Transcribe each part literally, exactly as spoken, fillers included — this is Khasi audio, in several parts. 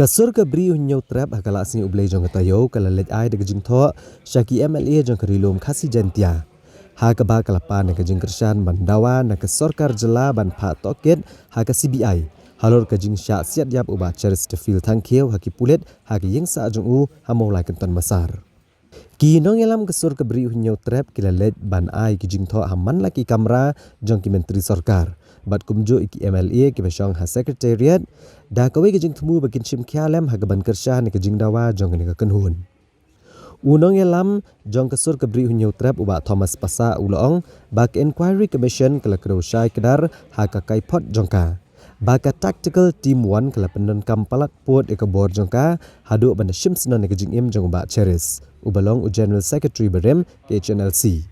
Ka sur ka Bri u Hynñiewtrep ha ka la sngi U Blei jong ka taïew ka la leit ai da ka jingthoh sha ki M L A jong ka Ri Lum Khasi Jaiñtia, ha kaba ka la pan na ka jingkyrshan ban dawa na ka sorkar jylla ban phah tohkit ha ka C B I halor ka jingshah siat ïap u Bah Cheristerfield Thangkhiew ha ki pulit ha ka ïing sah jong u ha Mawlai Kynton Massar. Ki nongïalam ka sur ka Bri u Hynñiewtrep ki la leit ban ai ki jingthoh ha man la ki kamra jong ki myntri sorkar bad kumjuh ïa ki M L A kiba shong ha Secretariat, da kawei ka jingthmu ba kin shim khia lem ha kaban kyrshan ïa ka jingdawa jong kane ka kynhun. U nongïalam jong ka sur ka Bri u Hynñiewtrep u Bah Thomas Passah u la ong ba ka Inquiry Commission ka la kdew shai kdar ha ka kaiphod jong ka, ba ka Tactical Team One ka la pyndonkam palat pud ïa ka bor jong ka haduh ban da shim syndon ïa ka jingim jong u Bah Cheris, uba long u General Secretary barim ka H N L C.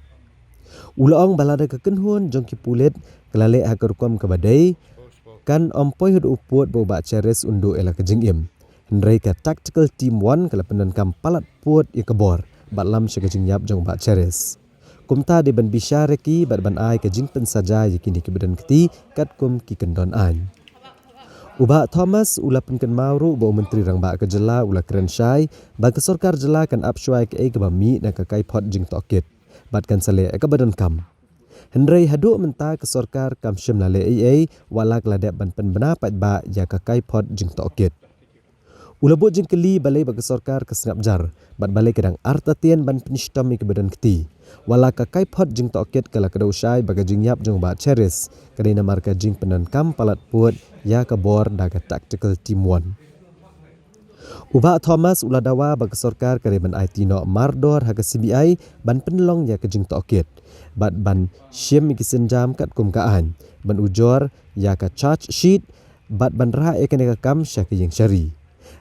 U la ong ba lada ka kynhun jong ki pulit ka la leh ha ka rukom kaba dei, kan ym poi haduh u pud ba u Bah Cheris un duh ïa la ka jingim. Hynrei ka Tactical Team One ka la pyndonkam palat pud ïa ka bor bad lam sha ka jingïap jong u Bah Cheris. Kumta dei ban bishar ïa ki bad ban ai ka jingpynsaja ïa kine kiba don kti katkum ki kyndon aiñ. U Bah Thomas u la pynkynmaw ruh ba u Myntri Rangbah ka jylla u la kren shai ba ka sorkar jylla kan ap shuwa ïa kaei kaba mih na ka kaiphod jingtohkit bad kan sa leh ïa kaba donkam. Hynrei haduh mynta ka sorkar kam shym la leh ei ei, wat la ka la dep ban pynbna paidbah ïa ka kaiphod jingtohkit. U la bud jingkylli balei ba ka sorkar ka sngap jar bad balei ka dang artatien ban pynshitom ïa kiba don kti, wat la ka kaiphod jingtohkit ka la kdew shai ba ka jingïap jong u Bah Cheris ka dei namar ka jingpyndonkam palat pud ïa ka bor da ka Tactical Team One. U Bah Thomas u la dawa ba ka sorkar ka dei ban aiti noh mardor ha ka C B I ban pynlong ïa ka jingtohkit bad ban shim ïa ki sienjam katkum ka aiñ, ban ujor ïa ka charge sheet bad ban rah ïa kane ka kam sha ka ïing shari.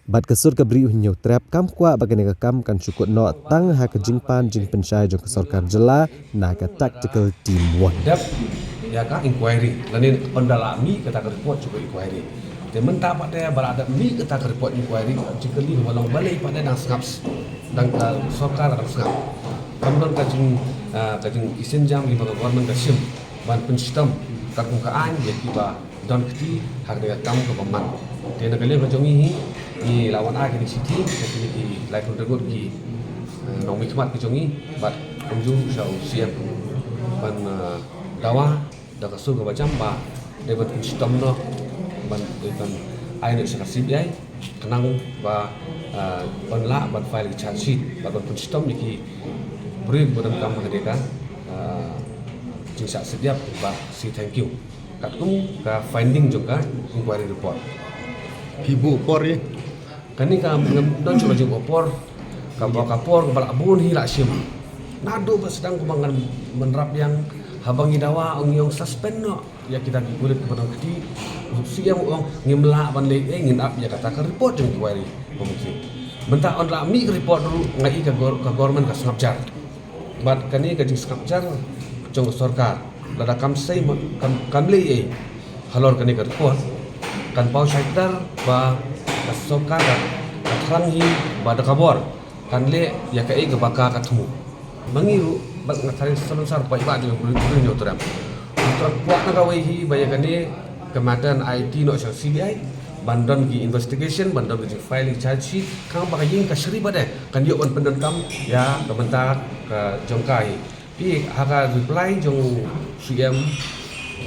Bad ka sur ka Bri u Hynñiewtrep kam kwah ba kane ka kam kan shu kut noh tang ha ka jingpan jingpynshai jong ka sorkar jylla na ka Tactical Team One. Dep ïa ka inquiry lane ynda la mih kata ka report jong ka inquiry. Te mynta pat de ba la dep mih kata ka report inquiry, jingkylli ka ba long balei pat de dang sngap, dang ka sorkar dang sngap. Kam don ka jing, ah, ka jingïasienjam kiba ka government ka shim ban pynshitom katkum ka aiñ ïa kiba don kti ha kane ka kam kaba man. Te na ka liang ka jong ngi hi, ngi la wan ai kane ka shithi sha kine ki laiphew hynriew ngut ki, eh, nongmihkhmat ki jong ngi bad kumjuh sha u C M ban, eh, dawa da ka sur kaba jam ba dei ban pynshitom noh ban, dei ban ai noh sha ka C B I khnang ba, eh, ban lah ban file charge sheet bad ban pynshitom ïa ki briew ba donkam ha kane ka, eh, jingshah siat ïap ba C Thangkhiew. Katkum ka finding jong ka inquiry report. Phi buh por ïa? Kane ka ngam don shuh ka jingbuh por. Ka ba ka por kaba la bun hi la shim. Naduh ba sdang kumba ngan mynrap ïa nga, haba ngi dawa ong ïa ong suspend noh ïa kita ki pulit kiba don kti. U C M u ong ngim lah ban leh ei, ngin ap ïa kata ka report jong inquiry. Mynta ynda la mih ka report ruh nga i ka gor-, ka government ka sngap jar. Bad kane ka jingsngap jar jong ka sorkar, lada kam sei ma-, kam, kam leh ei halor kane ka report, kan paw shai kdar ba ka sorkar ka, ka thrang hi ba da ka bor kan leh ïa kaei kaba ka, ka thmu. Ma ngi ruh bad nga tharai salonsar paidbah jong ka Bri u Hynñiewtrep, u thrang kwah na kawei hi ba ïa kane ka matter yn aiti noh sha C B I ban don ki investigation, ban don ki jingfile ki charge sheet, khnang ba ka ïing kashari pat de kan ïoh ban pyndonkam ïa ka bynta ka jong ka hi. Phi, ha ka reply jong u C M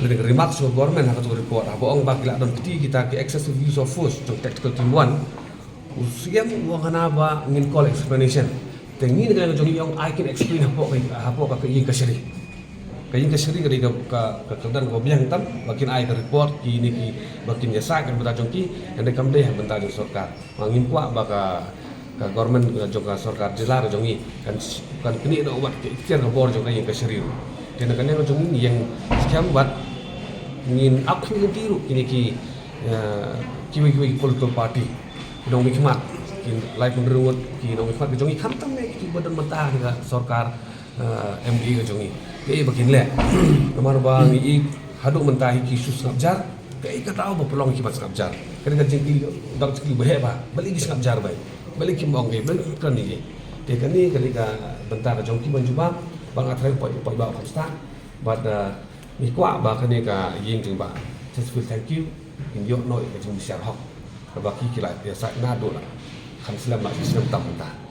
lane ka remarks jong ka government ha kato ka report, haba ong ba ki la don kti kita ki excessive use of force jong Tactical Team One, u C M u ong hana ba ngin call explanation. Te ngi na ka liang jong ngi ong ai kin explain hapoh ka, hapoh ka, ka ïing kashari. Ka ïing kashari ka dei ka, ka, ka kyrdan kaba biang tam ba kin ai ka report kine kiba kin ïasaid ka bynta jong ki, hynrei kam dei ha bynta jong sorkar. Nga ngim kwah ba ka, ka government, eh, jong ka sorkar jylla ka jong ngi kan, kan knieh noh wat ka iktiar ka bor jong ka ïing kashari ruh. Te na ka liang jong ngi ïeng skhem bad ngin ap khmih lynti ruh kine ki, eh, kiwei kiwei ki political party, ki nongmihkhmat, ki laiphew hynriew ngut ki nongmihkhmat ka jong ngi, khamtam eh kiba don mynta ha ka sorkar, eh, M D A ka jong ngi. Kaei ba kin leh? Namar ba ngi i haduh mynta hi ki shu sngap jar. Kaei kata ba pynlong ki ban sngap jar? Kane ka jingkylli, dang jingkylli ba heh ba, balei ki sngap jar ba? Balei kim ong ei, balei kim kren ei? Te kane ka dei ka bynta ka jong ki ban jubab, ba nga tharai u paid, u paidbah u kham stad. Bad, eh, ngi kwah ba kane ka ïing jong u Bah Cheristerfield Thangkhiew kin ïoh noh ïa ka jingbishar hok. Kaba ki ki la ïa sait naduh la kham slem la shi snem tam mynta.